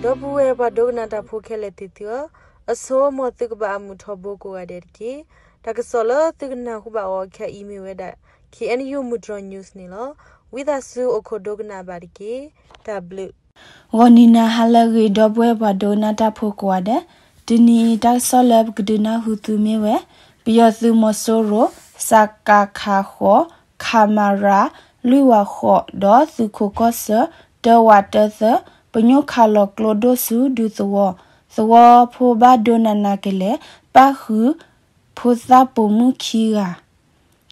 ဒီပုၢ်ဝဲၢ်ပှၤဒိကနၣ်တၢ်ဖိခဲလၢာ်သ့ၣ်သုဧၢ, အဆိ မ်သုကဘၣ်အမုာ်ထီဘိကိးဂၤဒဲးတက့ၢ်. တၢ်ကစီၣ်လၢသုကနၢ်ဟူဘၣ်အီၤခဲအံၤမ့ၢ်ဝဲဒၣ် K N U မုၢ်တြီၤ news န့ၣ်လီၤ. ဝံသးစူၤအိၣ်ခိးဒိကနၣ်ဘၣ်တက့ၢ်. တၢ်ဘျုး ဂီၤနံၤနၤဟါလၢအဂ့ၤ ဒီပုၢ်ဝဲၢ်ပှၤဒိကနၣ်တၢ်ဖိကိးဂၤဒဲး, တနံၤအံၤတၢ်ကစီၣ်လၢပကဒုးနၢ်ဟူသုမ့ၢ်ဝဲ ပယီၤသုးမီၤစိရိၤ စကခ ဃိး, ခမရ လွံၢ်ဝးဃိး ဒီးသုးခိၣ်ကီၢ်ဆၢ တၢဝးတၢသၢ ပညိၣ်ခးလီၤကျိဒိၣ်ဆူဒူသဝီ, သဝီဖိဘၣ်ဒိနးနးကလဲာ် ပၣ်ဃုာ်ဖိသၣ်ပိာ်မုၣ်ခံဂၤ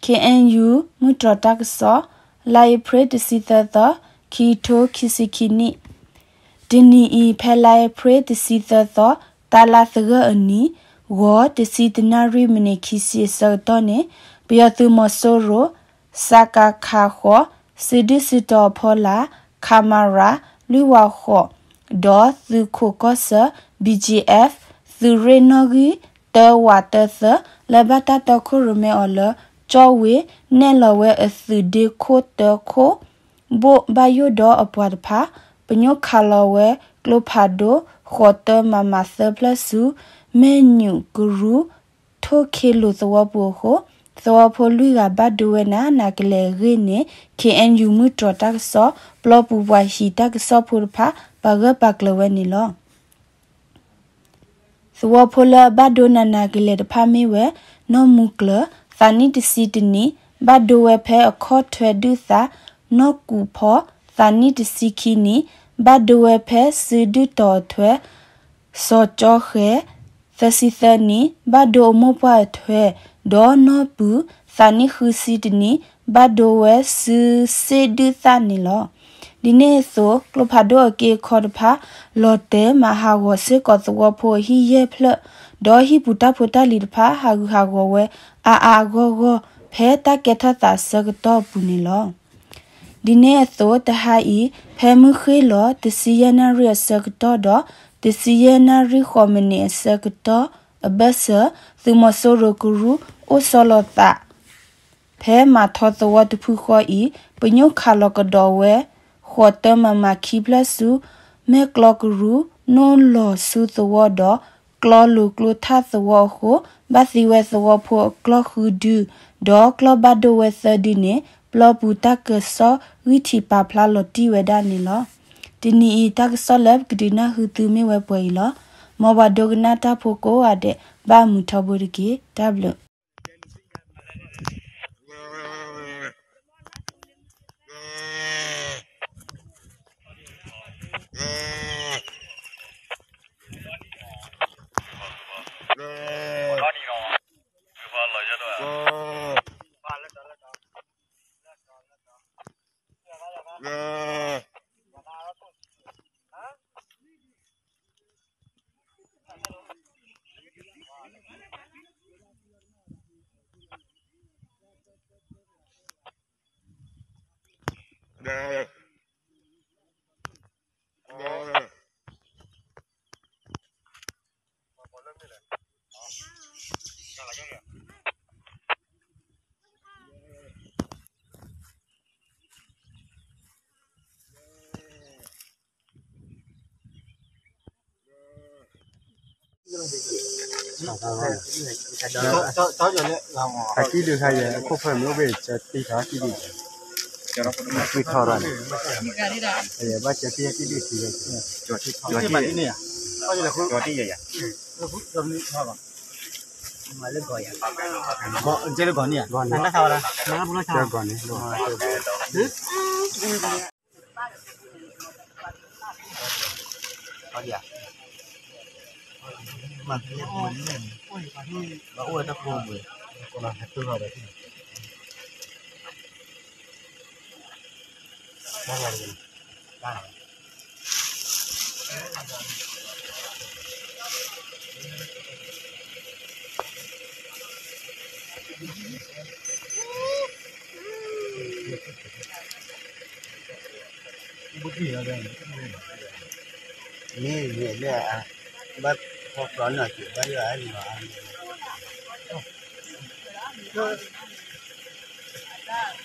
K N U မုၢ်တြီၤတၢ်ကစီၣ်, လါအ့ဖြ့ၣ်တဆံသၢသီ, ခံကထိခံဆံခံနံၣ်, တနံၤအံၤ ဖဲလါအ့ဖြ့ၣ်တဆံသၢသီ, တလါသဂၢၢ်အနံၤ, ဂီၤတဆံတနၣ်ရံၣ်မံးနံးခံဆံအဆၢကတီၢ်န့ၣ်, ပယီၤသုးမီၤစိရိၤ စကခ ဃိး, စုဒုၣ်စုတီၤအဖီလာ် ခမရ လွံၢ်ဝးဃိး ဒီးသုးခိၣ်ကီၢ်ဆၢ B G F သုးရ့ၣ်နီၣ်ဂံၢ် တၢဝးတၢသၢ လၢဘၣ်တၢ်တီခိၣ်ရိၣ်မဲအီၤလၢ ကၠီၣ်ဝ့ၣ် နဲၣ်လီၤဝဲအသုးဒ့ခိၣ်တၢခိၣ် ဘိၣ်ဘၣ်ယိၣ်ဒီးအပှၤတဖၣ် ပညိၣ်ခးလီၤဝဲကျိဖးဒိၣ် ဃိးတၢ မမ သၢဖျၢၣ်ဆူ မဲၢ်ညူးကရူၢ် ထိၣ်ခ့လိာ်သဝီပူၤအဃိ သဝီဖိလွံၢ်ဂၤဘၣ်ဒိဝဲနးနးကလဲာ်အဂ့ၢ်န့ၣ် K N U မုၢ်တြီၤတၢ်ကစီၣ် ပျီပူၤပှၤဟံးတၢ်ကစီၣ်ဖိတဖၣ် ပာ်ဂၢၢ်ပာ်ကျၢၤဝဲန့ၣ်လီၤ. သဝီဖိလၢအဘၣ်ဒိနးနးကလဲာ်တဖၣ်မ့ၢ်ဝဲ နီၢ်မူကျၢၤ သးနံၣ်တဆံတနံၣ် ဘၣ်ဒိဝဲဖဲအခီၣ်ထွဲဒုၣ်သၣ်, နီၢ်ကူးဖီ သးနံၣ်တဆံခံနံၣ် ဘၣ်ဒိဝဲဖဲစုဒုၣ်တီၤအထွဲ, စီၤကၠီဃဲၤ သၢဆံသၢနံၣ် ဘၣ်ဒိအမိၢ်ပှၢ်အထွဲ, ဒီးနီၢ်ပုး သးနံၣ်ဃုဆံတနံၣ် ဘၣ်ဒိဝဲစုစ့ၣ်ဒုၣ်သၣ်န့ၣ်လီၤ. ဒ်န့ၣ်အသိး ကျိဖးဒိၣ်အက့အခီတဖၣ် လီၤတဲာ်မၤဟးဂီၤစ့ၢ်ကီးသဝီဖိအဟံၣ်ယဲၢ်ဖျၢၣ်, ဒီးဟံၣ်ပူၤတၢ်ဖိတၢ်လံၤတဖၣ် ဟးဂူာ်ဟးဂီၤဝဲအါအါအဂီၢ်ဂီၢ် ဖဲတၢ်ကဲထီၣ်သးအဆၢကတီၢ်အပူၤန့ၣ်လီၤ. ဒ်န့ၣ်အသိး တဟါအံၤ ဖဲမုၢ်ဃ့ၢ်လီၤ တဆံယဲၢ်နၣ်ရံၣ်အဆၢကတီၢ်ဒီး တဆံယဲၢ်နၣ်ရံၣ်ဃိးမံးနံးအဆၢကတီၢ်အဘၢၣ်စၢၤ သုးမီၤစိရိၤကရူၢ် အိၣ်ဆီလီၤသး ဖဲမၤထီသဝီတဖုဃီအံၤ ပညိၣ်ခးလီၤကဒီးဝဲ ဃိးတၢ မမ ခံဖျၢၣ်ဆူ မဲၢ်ကျီကရူၢ် နိၣ်လီၤဆူသဝီဒီး ကျီလိာ်ကျိထၣ်သဝီအဃိ ဘၣ်သံဝဲသဝီဖိအကျီၢ်ဃုဒု ဒီးကျီၢ်ဘၣ်ဒိဝဲသၢဒုန့ၣ် ပျီပူၤတၢ်ကစီၣ်ဂံၢ်ထံးပာ်ဖျါလီၤတံၢ်ဝဲဒၣ်န့ၣ်လီၤ. တနံၤအံၤတၢ်ကစီၣ်လၢပကဒုးနၢ်ဟူသုမ့ၢ်ဝဲပှဲၤအံၤလီၤ. မ်ပှၤဒိကနၣ်တၢ်ဖိကိးဂၤဒဲး ဘၣ်မုာ်ထီဘိတက့ၢ်. တၢ်ဘျုးအကံၣ်ဒုၣ်ခါယဲ အခိၣ်ဖၢမ့ၢ်အိၣ်ဘ့ၣ် ကၢတံၢ်ထီၣ်ကံၣ်ဒုၣ်, ကံၣ်ထီၣ်ရၣ်န့ၣ်, ဘၣ်ကၢတံၢ်ကံၣ်ဒုၣ်ထံၣ်ဝဲ, ကၠီတံၢ်ယဲယဲ, မၤလၢဂီၤယဲ, ဂီၤန့ၣ်,